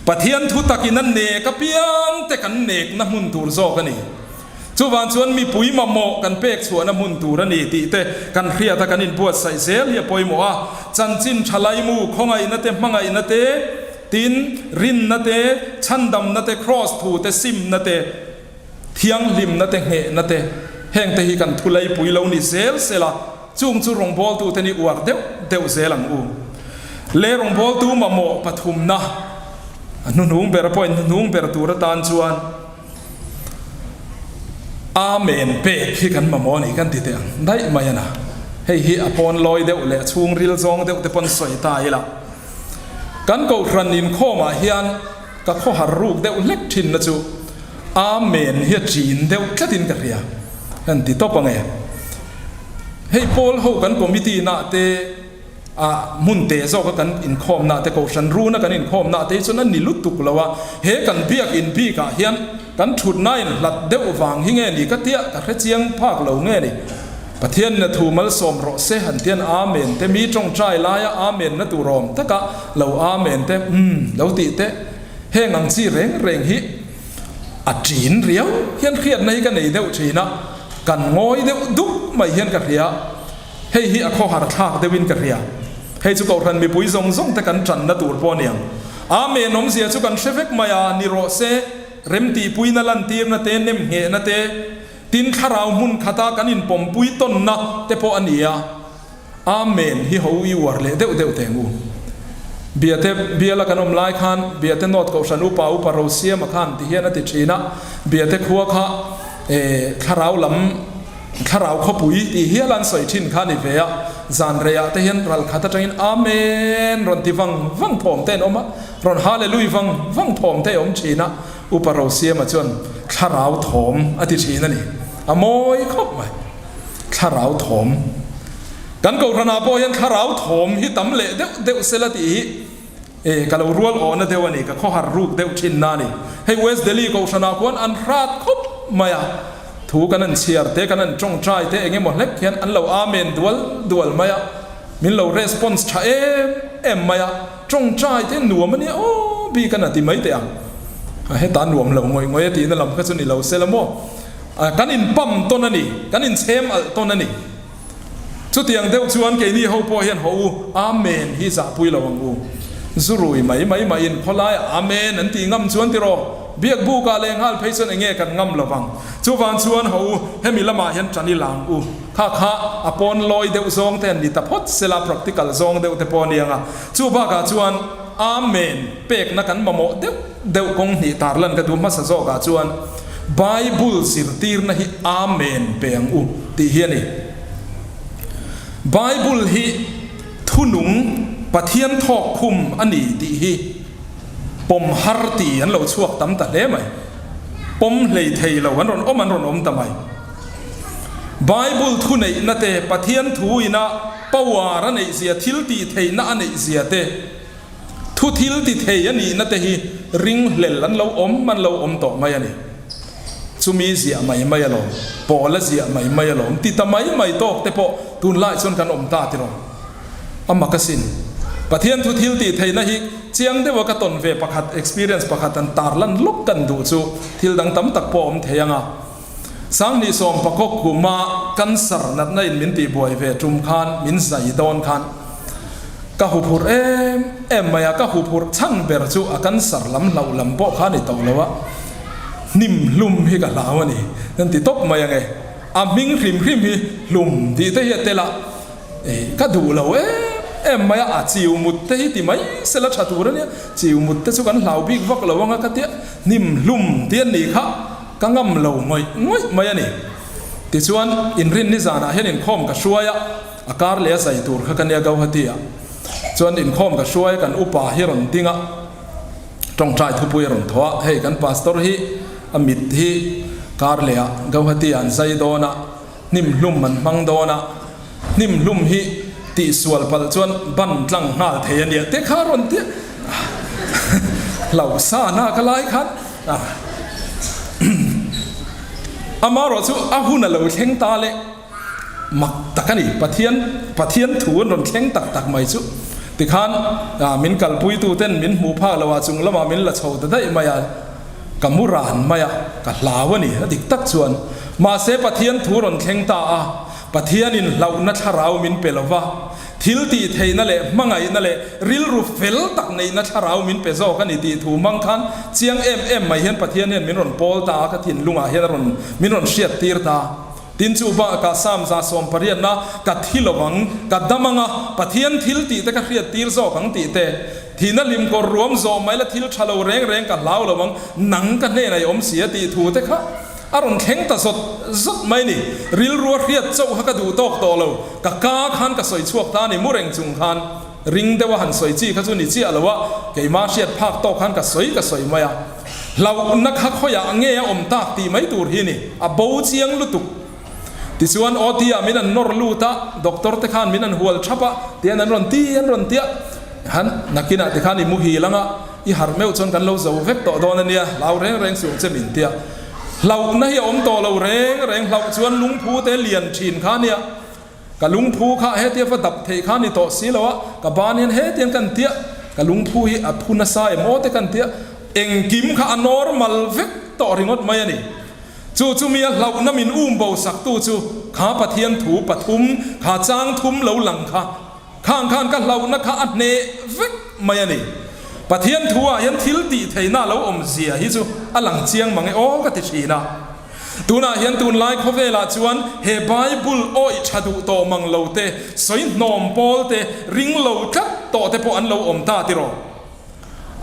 Pathian thu takin a nek apiang te kan nekna hmun tur zawk a ni. Chuvang chuan mipui mamawh kan pek chhuahna hmun tur a ni tih te kan hriat a kan inbuatsaih zel hi a pawimawh a. Chanchin tha laimu, khawngaihna te, hmangaihna te, tin, rinna te, chhandamna te, kraws thu te, simna te, Thianghlimna te nghehna te, hengte hi kan thu leipui lo ni zel sela, chung chu rawngbawltute ni uar deuh deuh zel ang u. Le rawngbawltu mamawh pathumna, a hnuhnung ber pawhin hnuhnung ber tur atan chuan Amen pek hi kan mamawh a ni kan ti teh ang daih mai a na. Hei hi a pawn lawi deuh leh a chhungril zawng deuh te pawn sawi ta ila. Kan kohhran inkhawmah hian ka khawhar ruk deuh hlek thinna chu Amen hi a chin deuh tlatin ka hria. Kan ti tawp ange. Hei pawl ho kan committee nah te a hmun te zawka kan inkhawmna te kohhran runa kan inkhawmna te hi chuan a ni lutuk lo a, he kan biak in bikah hian kan thutna in hlat deuh vang hi nge ni ka tia ka hre chiang phak lo nge ni. Pathian na thu malsawm rawh se han tian Amen te mi tawngtai laia Amen na tur awm taka lo Amen te umm lo tih te heng ang chi reng reng hi a ṭin riau hian hriatna hi ka nei deuh ṭhin a, kan ngawi deuh dup mai hian ka hria. Hei hi a khawhar thlak deuhin ka hria. Hei chu Kohhran mipui zawng zawng te kan ṭanna tur pawh a niang. Amen awmzia chu kan hre vek mai a, ni rawh se, remtihpuina lantirna te, nemnghehna te, tin thlarau hmun khata kan inpawmpui tawnna te pawh a ni a. Amen hi ho i uar leh deuh deuh teng u. Biate biala kan awm lai khan Biate North Kohhran upa upa Rosiama khan ti hian a ti thin a, Biate khua kha thlarau lam thlarau khawpui tih hial an sawi thin kha a ni ve a, zan reiah te hian ral khat atangin Amen rawn ti vang vang thawm te an awm a, rawn Hallelui vang vang thawm te a awm thin a, upa Rosiama chuan thlarau thawm a ti thin a ni, a mawi khawp mai. Thlarau thawm. Kan Kohhranah pawh hian thlarau thawm hi tam leh deuh deuh sela tih hi e ka lo rual awhna deuh a ni, ka khawhar ruk deuh thinna a ni. Hei West Delhi Kohhranah khuan an hrat khawp mai a, thu kan an chhiar te, kan an tawngtai te eng emaw hlek hian an lo amen dual dual mai a, min lo response tha em em mai a, tawngtai te nuam a nia aw bik a na ti mai teh ang. Heta nuam lo ngawih ngawih a tihna lam kha chu ni lo sela maw. Kan inpam tawn a ni, kan inchhem alh tawn a ni. Chutiang deuh chuan keini ho pawh hian haw u, Amen hi zahpui lo ang u. Zu rui mai mai maiin khawlaiah Amen an tih ngam chuan tiraw, biak bukah leh nghal phei chuan enge kan ngam lo vang. Chuvang chuan haw u, hemi lamah hian tan i lang u. Kha kha a pawn lawi deuh zawng te an ni ta phawt sela, practical zawng deuh te pawh a ni ang a. Chu bakah chuan Amen pekna kan mamawh deuh deuh kawng hnih tarlan ka duh hmasa zawkah chuan, Bible zirtirna hi Amen pe ang u tih hi a ni. Bible hi thunung Pathian thawk khum a ni tih hi pawm har ti an lo chhuak tam ta hle mai. Pawm hlei thei lo an rawn awm an rawn awm ta mai. Bible thuneihna te, Pathian thu ina power a neihzia, thil tih theihna a neihzia te, Thu thil ti thei a nihna te hi ringhlel an lo awm an lo awm tawh mai a ni. Chumi ziah mai mai alawm, Paula ziah mai mai alawm ti ta mai mai tawk te pawh tunlai chuan kan awm ta tiraw. A mak asin. Pathian thu thil tih theihna hi chiang deuha ka tawn ve pakhat, experience pakhat an tarlan lawk kan duh chu thil dang tam tak pawh a awm thei ang a. Sanghnih sawmpakawk kuma cancer natna in min tihbuai ve tum khan min zai dawn khan ka huphurh em em mai a, ka huphurh chhan ber chu a cancer lam hlauh lam pawh kha a ni tawh lo a, hnim hlum hi ka hlau a ni an ti tawp mai ange, a hming hrim hrim hi hlum tih te hi a tel a. Ka duh lo em em mai a, a chiu mut te hi ti mai sela tha tur a nia, chiu mut te chu kan hlau bik vak lo anga ka tia, hnim hlum ti a nih kha ka ngam lo ngawih ngawih mai a ni. Tichuan inrin nizanah hian inkhawm ka hruai a, a kar leh a zai tur kha ka nia Gauhati ah chuan inkhawm ka hruai a, kan upa hi rawn ding a, tawngtai thupui a rawn thaw a, hei kan pastor hi a mit hi kar leh ah Gauhati ah an zai dawn a, Hnim hlum an hmang dawn a, hnim hlum hi tihsual palh chuan ban tlang nghal thei a nia te kha rawn ti hlauh sa na ka lai khan amarawh chu a hun a lo thleng ta le mak tak a ni Pathian Pathian thu an rawn thleng tak tak mai chu tikhan min kalpui tu ten min hmuh phak lo ah chung lamah min la chho ta daih mai a. Ka mu ran mai a, ka hlau a ni, a dik tak chuan. Mahse Pathian thu rawn thleng ta a, Pathianin hlauhna thlarau min pe lo va, thil tih theihna leh hmangaihna leh rilru fel tak neihna thlarau min pe zawk a ni tih thu hmang khan chiang em em mai hian Pathian hian min rawn pawl ta a, ka thinlungah hian a rawn min rawn hriat tir ta. Tin chu bakah Psalm 180 na ka thi lo ang, ka dam ang a, Pathian thil tih te ka hriat tir zawk ang tih te, Thihna hlim kawr ruam zawh mai la thil tha lo reng reng ka hlau lo ang, nang ka hnenah i awm si a tih thu te kha. A rawn thleng ta zawt zawt mai ni. Rilru a hriat chauh kha ka duh tawk tawh lo. Ka ka khan ka sawi chhuak ta a ni mu reng chung khan. Ring deuh a han sawi chi kha chu ni chiah lo a, keimah hriat phak tawk khan ka sawi ka sawi mai a. Hlauhna kha khawiah nge a awm tak tih mai tur hi ni, a bo chiang lutuk. Tichuan OT ah min an nawr lut a, doctor te khan min an hual thap a, tian an rawn ti an rawn tia. Han, nakinah tikhan i muhil anga, i harh meuh chuan kan lo zo vek tawh dawn a nia, hlau reng reng suh ang che min tia. Hlauhna hi a awm tawh lo reng reng, hlauh chuan lungphu te lian thin kha nia. Ka lungphu kha hetia va dap theih kha ni tawh si lo a, ka ban hian hetiang kan tia, ka lungphu hi a phu nasa em aw te kan tia, engkim kha a normal vek tawh ringawt mai a ni. Chu chu mi a hlauhna min um bo saktu chu kha Pathian thu pathum, kha chang thum lo lang kha, khang khan ka hlauhna kha a hneh vek mai a ni. Pathian thu ah hian thil tih theihna a lo awm zia hi chu a lang chiang mang e aw ka ti thin a. Tunah hian tunlai khawvelah chuan he Bible awih tha duh tawh mang lo te, sawi hnawm pawl te, ring lo tlat tawh te pawh an lo awm ta tiraw?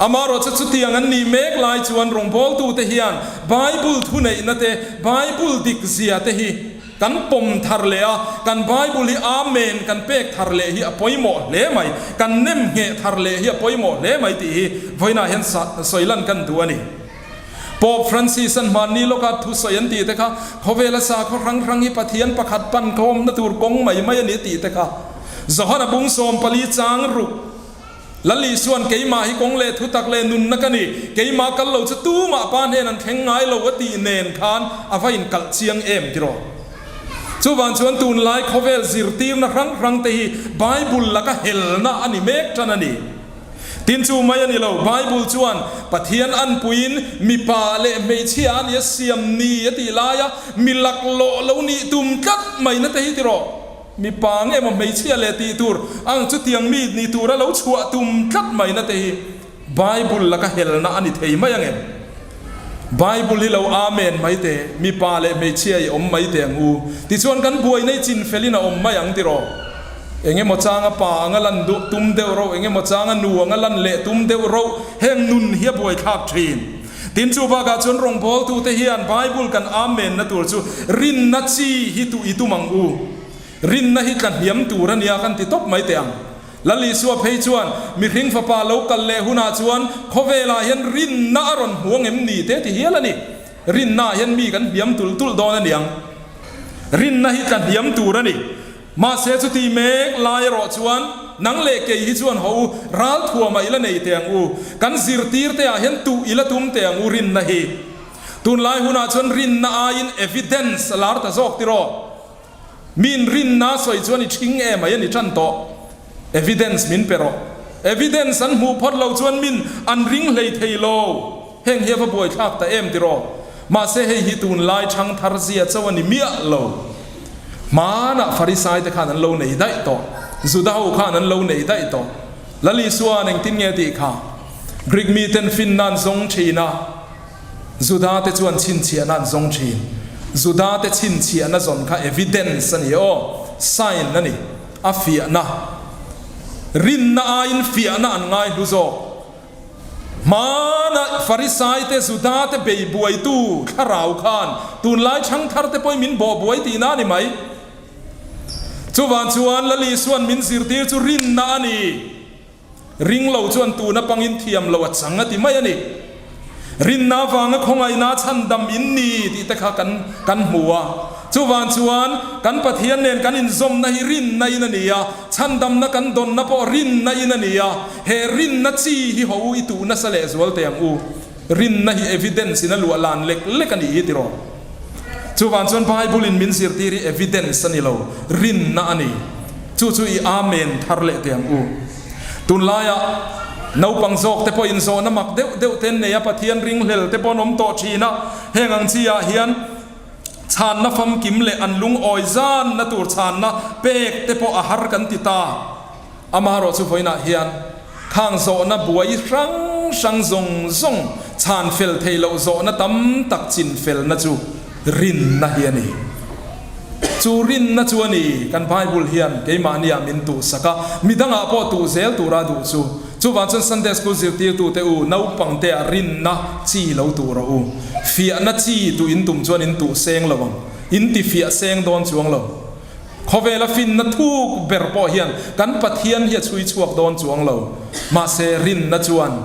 Amaherawhchu chutiang an nih mek lai chuan rawngbawltute hian Bible thuneihna te, Bible dik zia te hi kan pawm thar leh a, kan Bible hi Amen kan pek thar leh hi a pawimawh hle mai, kan nem ngheh thar leh hi a pawimawh hle mai tih hi vawiinah hian sawi lan kan duh a ni. Pope Francis an hmanni lawka thusawi an tih te kha khawvela sakhaw hrang hrang hi Pathian pakhat pan khawmna tur kawng mai mai a ni tih te kha Johana bung 14 chang ruk Lal Isuan keimah hi kawng leh thutak leh nunna ka ni, keimah kal lo chu tumah pa hnen an thleng ngai lo a tih nen khan a va inkalh chiang em tiraw? Chuvang chuan tunlai khawvel zirtirna hrang hrang te hi Bible laka helna a ni mek tan a ni. Tin chu mai a ni lo, Bible chuan Pathian anpuiin mipa leh hmeichhia a nia siam ni a tih laia mi laklawh lo nih tum tlat mai na te hi tiraw? Mipa nge maw hmeichhia leh tih tur ang chutiang mi ni tura lo chhuah tum tlat mai na te hi Bible laka helna a ni thei mai ang em? Bible hi lo Amen mai te, mipa leh hmeichhia i awm mai te ang u. Tichuan kan buai nei chin felin a awm mai ang tiraw? Eng emaw changa pa anga lan duh tum deuh roh, eng emaw changa nu anga lan leh tum deuh roh, heng nun hi a buaithlak thin. Tin chu bakah chuan rawngbawltute hian Bible kan Amen na tur chu rinna chi hi tuh i tum ang u. Rinna hi tla hniam tur a nia kan ti tawp mai teh ang. Lal Isua phei chuan mihring fapa lo kal leh hunah chuan khawvelah hian rinna a rawn hmu ang em ni te ti hial a ni. Rinnaah hian mi kan hniam tulh tulh dawn a niang. Rinna hi tla hniam tur a ni. Mahse chuti mek lai erawh chuan nang leh kei hi chuan haw u, ralthuamah i la nei teh ang u, kan zirtir te ah hian tuh i la tum teh ang u rinna hi. Tunlai hunah chuan rinna aiin evidence a lar ta zawk tiraw? Miin rinna sawi chuan i ṭhing em ai a ni ṭan tawh. Evidence min pe rawh. Evidence an hmuh phawt lo chuan min an ring hlei thei lo. Heng hi a va buaithlak ta em tiraw? Mahse hei hi tunlai ṭhang thar zia chauh a ni miah lo. Hmanah Farisai te khan an lo nei daih tawh. Juda ho khan an lo nei daih tawh. Lal Isua'n engtin nge tih kha? Greek miten finna an zawng thin a, Juda te chuan chhinchhiahna an zawng thin. Juda te chhinchhiahna zawn kha evidence a ni aw, sign a ni, a fiahna. Rinna aiin fiahna an ngai hlu zawk. Hmana Farisaite Judate bei buaitu thlarau khan tunlai thangtharte pawhin min bawh buai tihna a ni mai. Chuvang chuan Lal Isua'n min zirtir chu rinna a ni. Ring lo chuan tuna pangin thiam lo a chang a ti mai a ni. Rinna avanga khawngaihna chhandam in ni tih te kha kan kan hmu a. Chuvang chuan kan Pathian nen kan inzawmna hi rinna in a ni a, chhandamna kan dawnna pawh rinna in a ni a. He rinna chi hi ho i tuh nasa leh zual teh ang u. Rinna hi evidence in a luah lan lek lek a nih hi tiraw. Chuvang chuan Bible in min zirtir hi evidence a ni lo, rinna a ni. Chu chu i Amen thar leh teh ang u. Tunlaia naupang zawk te pawhin zawhna mak deuh deuh te an nei a, Pathian ringhlel te pawh an awm tawh thin a, heng ang chi ah hian chhanna famkim leh an lungawi zanna tur chhanna pek te pawh a har kan ti ta. Amaherawh chu vawiinah hian khang zawhna buai hrang hrang zawng zawng chhan fel theih loh zawhna tam tak chin felna chu rinna hi a ni. Chu rinna chu a ni kan Bible hian keimahniah min tuhsak a, midangah pawh tuh zel tura duh chu. Chuvang chuan Sunday School zirtirtute u, naupangte ah rinna chi lo tuh rawh u. Fiahna chi tuh in tum chuan in tuh seng lo ang, in ti fiah seng dawn chuang lo. Khawvela finna thuk ber pawh hian kan Pathian hi a chhui chhuak dawn chuang lo. Mahse rinna chuan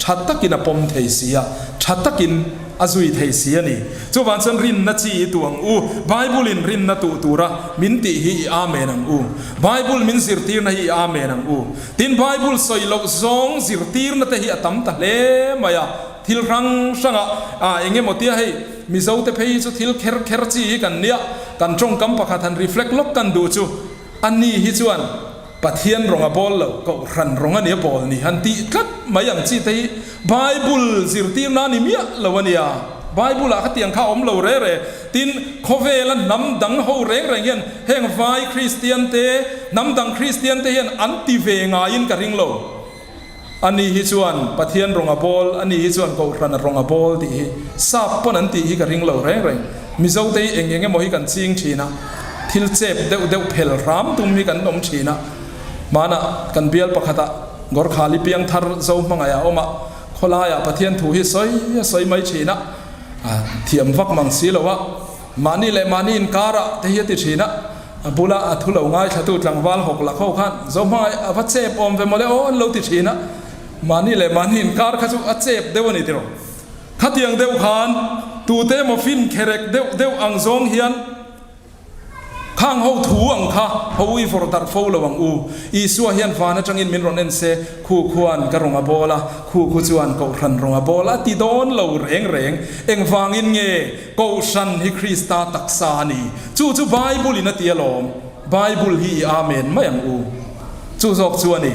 tha takin a pawm thei si a, tha takin a zui thei si a ni. Chuvang chuan rinna chi i tuh ang u. Bible-in rinna tuh tura min tih hi i Amen ang u. Bible min zirtirna hi i Amen ang u. Tin, Bible sawi loh zawng zirtirna te hi a tam ta hle mai a, thil hrang hrangah ah eng emaw tia hei Mizo te phei hi chu thil kher kher chi hi kan nia, kan tawngkam pakhat han reflect lawk kan duh chu a ni hi chuan Pathian rawng a bawl lo, Kohhran rawng a nia bawl ni han tih tlat mai ang chi te hi Bible zirtirna a ni miah lo a nia. Bible ah khatiang kha a awm lo re re. Tin, khawvela hnam dang ho reng reng hian heng vai Kristian te, hnam dang Kristian te hian an ti ve ngaiin ka ring lo. Ani hi chuan Pathian rawng a bawl, ani hi chuan Kohhran a rawng a bawl tih hi sap pawn an tih hi ka ring lo reng reng. Mizo te hi eng eng emaw hi kan ching thin a, thil chep deuh deuh phel hram tum hi kan awm thin a. Hmanah kan bial pakhatah Gorkhali piangthar Zo hmangaih a awm a, khawlaiah Pathian thu hi sawi a sawi mai thin a. A thiam vak mang si lo a, mahni leh mahni inkarah te hi a ti thin a, a bula a thu lo ngaithlatu tlangval hawk lak ho khan Zohmangaih a va chep awm ve mawle aw an lo ti thin a, mahni leh mahni inkar kha chu a chep deuh a ni tiraw. Khatiang deuh khan tute emaw fin kherek deuh deuh ang zawng hian, Khang ho thu ang kha ho i vawrh darh fo lo ang u. Isua hian van atangin min rawn en se, khu khuan ka rawng a bawl a, khu khu chuan Kohhran rawng a bawl a ti dawn lo reng reng. Engvangin nge Kohhran hi Krista taksa a ni? Chu chu Bible in a ti alawm. Bible hi i Amen mai ang u. Chu zawk chu a ni.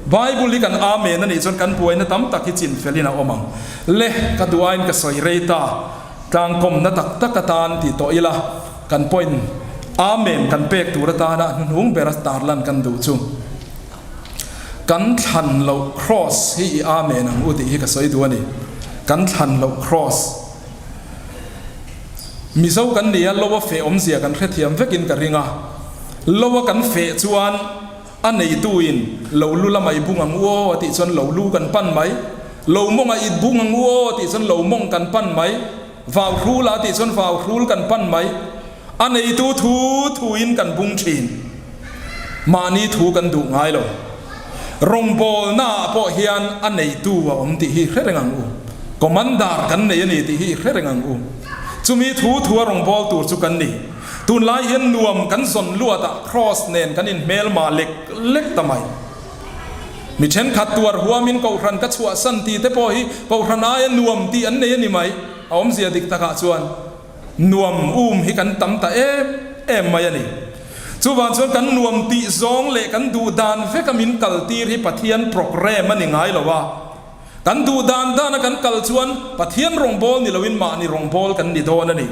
Bible hi kan Amen a nih chuan kan buaina tam tak hi chinfelin a awm ang. Le, ka duh aiin ka sawi rei ta. Tlangkawmna tak tak atan ti tawh ila, kan point Amen kan pek tur atana hnuhnung bera tarlan kan duh chu kan thlan loh Kraws hi i Amen ang u tih hi ka sawi duh a ni. Kan thlan loh Kraws. Mizo kan nia lo a feh awmzia kan hrethiam vekin ka ring a, lo a kan feh chuan A neituin, Lo lu lamah i bung ang u aw a tih chuan lo lu kan pan mai. Lo mawngah i bung ang u aw a tih chuan lo mawng kan pan mai. Vau hrul ah a tih chuan vau hrul kan pan mai. A neitu thu thuin kan bung thin. Mahni thu kan duh ngai lo. Rawngbawlnaah pawh hian a neitu a awm tih hi hre reng ang u. Commander kan nei a ni tih hi hre reng ang u. Chumi thu thua rawngbâwl tur chu kan ni. Tunlai hian nuam kan zawn luatah Kraws nen kan inhmelma lek lek ta mai. Mi thenkhat tuar huamin Kohhran ka chhuahsan tih te pawh hi Kohhran aia nuam tih an nei a ni mai. A awmzia dik takah chuan nuam um hi kan tam ta em em mai a ni. Chuvang chuan kan nuam tih zawng leh kan duh dan veka min kaltir hi Pathian programme a ni ngai lo a. Kan duh dan dana kan kal chuan Pathian rawngbâwl ni loin mahni rawngbâwl kan ni dawn a ni.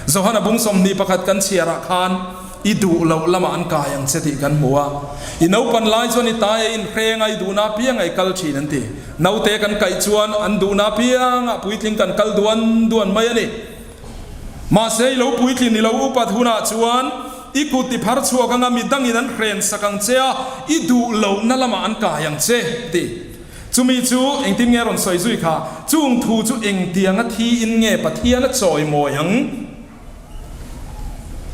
Johana bung 21 kan chhiarah khan i duh loh lamah an kai ang che tih kan hmu a. I naupan lai chuan i tai a inhreng a, i duhna apiangah i kal thin an ti. Naute kan kaih chuan an duhna apiangah puitling kan kal duan duan mai a ni. Mahse i lo puitlin i lo upat hunah chuan i kut i phar chhuak anga midangin an hren sak ang che a, i duh lohna lamah an kai ang che ti. Chumi chu engtin nge rawn sawi zui kha? Chung thu chu engtianga thiin nge Pathian a chawimawi ang?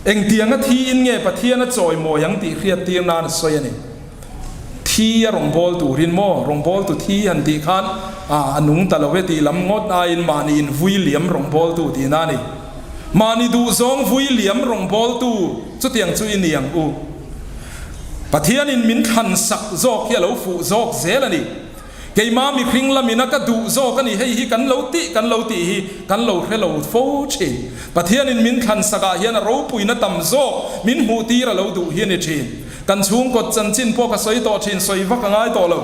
Engtianga thiin nge Pathian a chawimawi ang tih hriattir nan a sawi a ni. Thi a rawngbâwl turin maw? Rawngbâwltu thi han tih khan a nung ta lo e tih lam ngawt aiin mahni invui liam rawngbâwltu tihna a ni. Mahni duhzawng vui liam rawngbâwltu chutiang chu i ni ang u. Pathianin min thlan sak zawk hi a lo fuh zawk zel a ni. Keimah mihring lamin a ka duh zawk a ni, hei hi kan lo tih kan lo tih hi kan lo hre lo fo thin. Pathianin min thlan sakah hian a ropuina tam zawk min hmuh tir a lo duh hi a ni thin. Kan chhungkawt chanchin pawh ka sawi tawh thin, sawi vak a ngai tawh lo.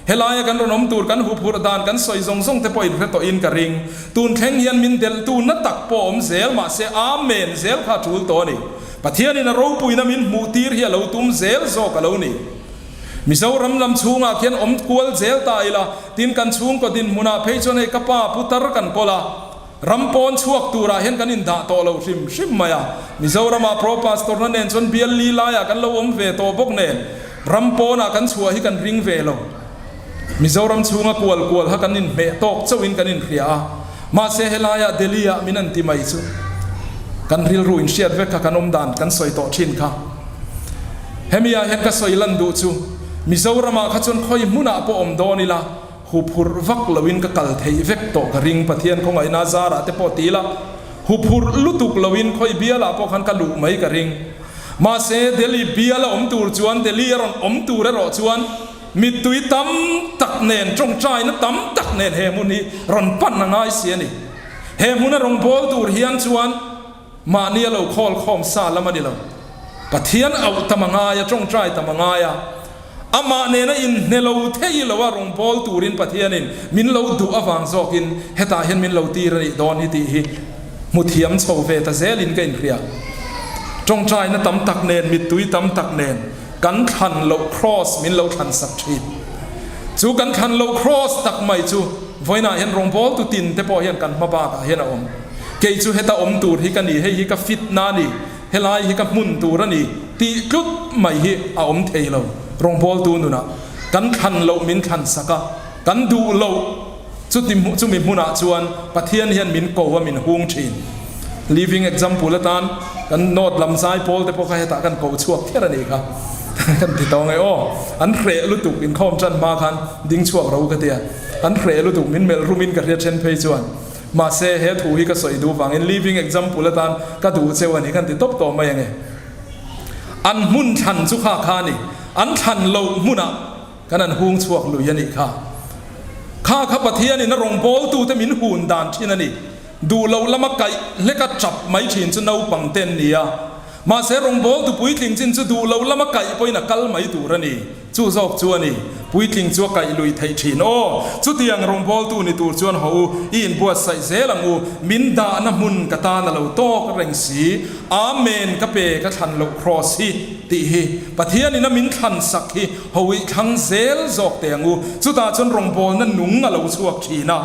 Helaia kan rawn awm tur kan huphurh dan kan sawi zawng zawng te pawh in hre tawhin ka ring. Tun thleng hian min delhtu na tak pawh awm zel mahse Amen zel kha a tul tawh a ni. Pathianin a ropuina min hmuh tir hi a lo tum zel zawk a lo ni. Mizoram lam chhungah khian awm kual zel ta ila, tin kan chhungkaw dinhmunah phei chuan hei ka pa putar kan kawl a, ram pawn chhuak turah hian kan indah tawh lo hrim hrim mai a. Mizoramah Pro Pastor-na nen chuan bial li laiah kan lo awm ve tawh bawk nen, ram pawnah kan chhuah hi kan ring ve lo. Mizoram chhunga kual kual kha kan inhmeh tawk chauhin kan inhria a, mahse helaiah Delhi-ah min an ti mai chu kan rilru inhriat vek kha kan awm dan kan sawi tawh thin kha. Hemi-ah hian ka sawi lan duh chu Mizoramah kha chuan khawi hmunah pawh awm dawn ila huphurh vak loin ka kal theih vek tawh ka ring Pathian khawngaihna zarah te pawh ti ila huphurh lutuk loin khawi bialah pawh khan ka luh mai ka ring. Mahse Delhi biala awm tur chuan Delhi a rawn awm tur erawh chuan Mittui tam tak nen, tawngtaina tam tak nen he hmun hi rawn pan a ngai si a ni. He hmuna rawngbâwl tur hian chuan mahni a lo khawl khawm sa lam a ni lo. Pathian auh tam a ngai a, tawngtai tam a ngai a, amah nena inhne lo thei lo a rawngbâwl turin Pathianin min lo duh avang zawkin hetah hian min lo tir a nih dawn hi tih hi hmu thiam chho ve ta zelin ka inhria. Tawngtaina tam tak nen, mittui tam tak nen. Kan thlan loh kraws min lo thlan sak thin. Chu kan thlan loh kraws tak mai chu vawiinah hian rawngbawltu tin te pawh hian kan hma bakah hian a awm. Kei chu heta awm tur hi ka ni, hei hi ka fit na a ni, helai hi ka hmun tur a ni tih tlut mai hi a awm thei lo. Rawngbawltu nunah kan thlan loh min thlan sak a, kan duh loh. Chuti chumi hmunah chuan Pathian hian min ko a min hung thin. Living example atan kan note lam zai pawl te pawh kha hetah kan ko chhuak kher a nih kha. Kan ti tawng e aw. An hreh lutuk inkhawm tan hma khan ding chhuak ro ka tia. An hreh lutuk min melh rumin ka hria then phei chuan. Mahse he thu hi ka sawi duh vangin living example atan ka duh cheu a ni kan ti tawp tawh mai ange. An hmun thlan chu kha kha a ni. An thlan loh hmunah. Kan an hung chhuak lui a nih kha. Kha kha Pathianin a rawngbawltute min hun dan thin a ni. Duh loh lama kaih hleka tap mai thin chu naupang te an ni a. Mahse rawngbawltu puitling chin chu duh loh lama kaih pawhin a kal mai tur a ni. Chu zawk chu a ni. Puitling chu a kaih lui theih thin. Aw, chutiang rawngbawltu ni tur chuan haw u, i inbuatsaih zel ang u. Min dahna hmun ka tan a lo tawk reng si. Amen ka pe ka thlan loh kraws hi tih hi Pathianin a min thlan sak hi Hawih thlang zel zawk teh ang u. Chutah chuan rawngbawlna nung a lo chhuak thin a.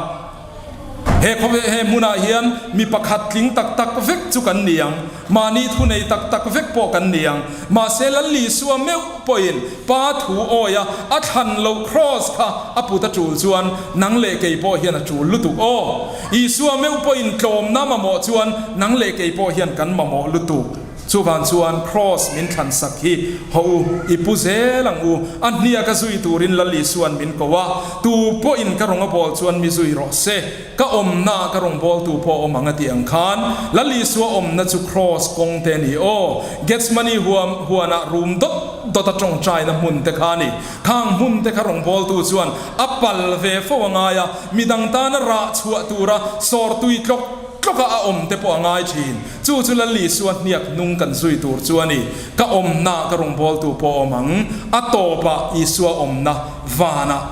He khawve he hmunah hian mi pakhat tling tak tak vek chu kan ni ang. Mahni thu nei tak tak vek pawh kan ni ang. Mahse Lalisua meuh pawhin Pa thu awia a thlan loh kraws kha a put a tul chuan nang leh kei pawh hian a tul lutuk aw. Isua meuh pawhin tlawmna mamawh chuan nang leh kei pawh hian kan mamawh lutuk. Chuvang chuan Kraws min thlan sak hi haw u, i pu zel ang u. A hniak a zui turin Lal Isua'n min ko a, tu pawhin ka rawng a bawl chuan mi zui rawh se, ka awmna ka rawng bawltu pawh a awm ang a tih ang khan Lal Isua awmna chu Kraws kawng te a ni aw. Gethsemane huam huanah rum dawt dawt a tawngtaina hmun te kha a ni. Khang hmun te kha rawng bawltu chuan a pal ve fo a ngai a, midang tana rah chhuah tura sawrtui tlawk tlawka a awm te pawh a ngai thin. Chu chu Lal Isua hniak hnung kan zui tur chu a ni. Ka awmna ka rawngbawltu pawh awm ang. A tawpah Isua awmna vanah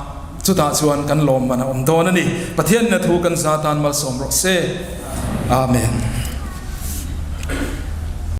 chutah chuan kan lawmman a awm dawn a ni. Pathian ina thu kan za tan malsawm rawh se. Amen.